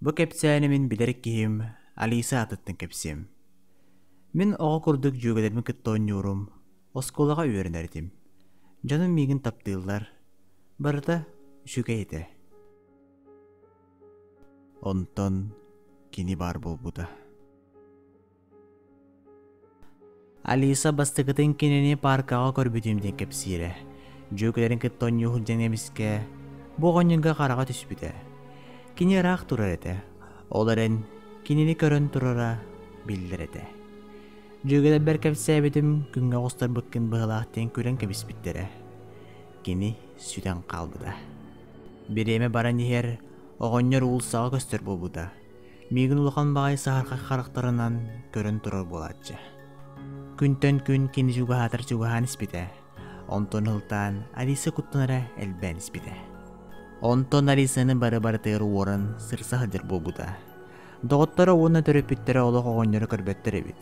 Бу кэпсээни мин билэр киһим Алиса аатыттан кэпсиэм. Мин оҕо курдук дьүөгэлэрбин кытта оонньуурум, оскуолаҕа үөрэнэр этим. Дьонум миигин таптыыллар, барыта үчүгэй этэ. Онтон кини баар буолбута. Алиса бастакытын кинини пааркаҕа көрбүтүм диэн кэпсиирэ. Дьүөгэлэрин кытта оонньуу сылдьан эмискэ бу оҕонньорго хараҕа түспүтэ. Кини ыраах турар этэ, ол эрэн кинини көрөн турара биллэр этэ. Дьүөгэлэрбэр кэпсээбитим күҥҥэ оҕустарбыккын быһалаах диэн күлэн кэбиспиттэрэ. Кини сүтэн хаалбыта. Бириэмэ баран иһэр, оҕонньор уулуссаҕа көстөр буолбута. Миигин улахан баҕайы саһархай харахтарынан көрөн турар буолааччы. Күнтэн күн кини чугаһаатар чугаһаан испитэ. Онтон ылтаан Алиса куттанара элбээн испитэ. Онтон Алисаны бары-барытыгар уоран сырса сылдьар буолбута. Доҕотторо уонна төрөппүттэрэ олох оҕонньору көрбөттөр эбит.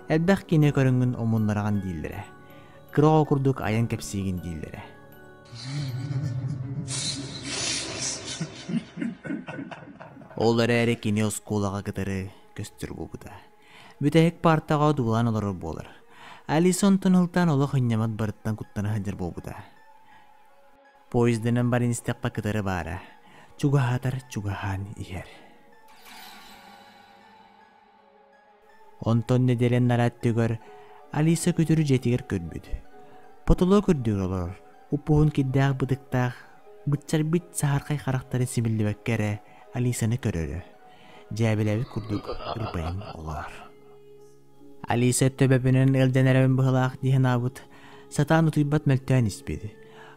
Элбэх киинэ көрөҥҥүн омуннараҕын дииллэрэ. Кыра оҕо курдук айан кэпсиигин дииллэрэ. Ол эрээри кини оскуолаҕа кытары көстөр буолбута. Бүтэһик паартаҕа одуулаан олорор буолар. Алиса онтон ылтаан олох ынньамат барыттан куттана сылдьар буолбута. Поезданан баран истэххэ кытары баара. Чугаһаатар чугаһаан иһэр. Онтон нэдиэлэн нара өттүгэр Алиса күтүрү дьиэтигэр көрбүт. Потолок үрдүгэр олорор, уппуһун кирдээх бытыктаах, быччарбыт саһархай харахтарын симиллибэккэ эрэ Алисаны көрөрө. Дьээбэлээбит курдук ырбайан олорор. Алиса төбөбүнэн ыалдьан эрэбин быһылаах дии санаабыт, сатаан утуйбат мөлтөөн испит.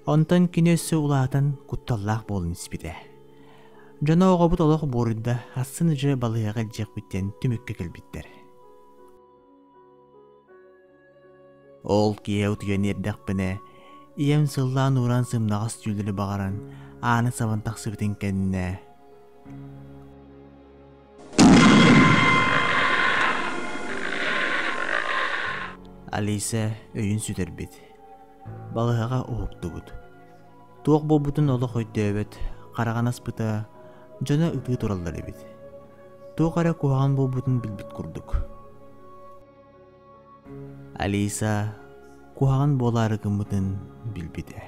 Онтон кини өссө улаатан кутталлаах буолан испитэ. Дьоно оҕобут олох буоруйда, ахсын уже балыыһаҕа илдьиэхпит диэн түмүккэ кэлбиттэр. Ол киэһэ утуйан иэрдэхпинэ, ийэм сыллаан-ууран сымнаҕас түүлэри баҕаран, ааны сабан тахсыбытын кэннэ Алиса өйүн сүтэрбит, балыыһаҕа уһуктубут. Туох буолбутун олох өйдөөбөт, хараҕын аспыта, дьоно ытыы тураллар эбит. Туох эрэ куһаҕан буолбутун билбит курдук. Алиса куһаҕан буолаары гыммытын билбитэ.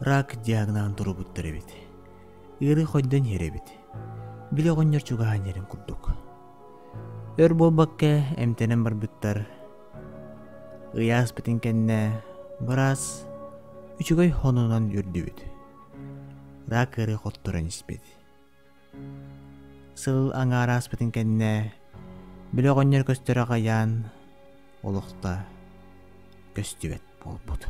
Рак диагноһын туруорбуттар эбит. Ыарыы хойдон иһэр эбит. Били оҕонньор чугаһаан иһэрин курдук. Өр буолбакка эмтэнэн барбыттар. Ыйааспытын кэннэ быраас үчүгэй хонунан үөрдүбүт. Рак ыарыы хотторон испит. Сыл аҥаара ааспытын кэннэ били оҕонньор көстөрө аҕайаан олохто көстүбэт буолбут.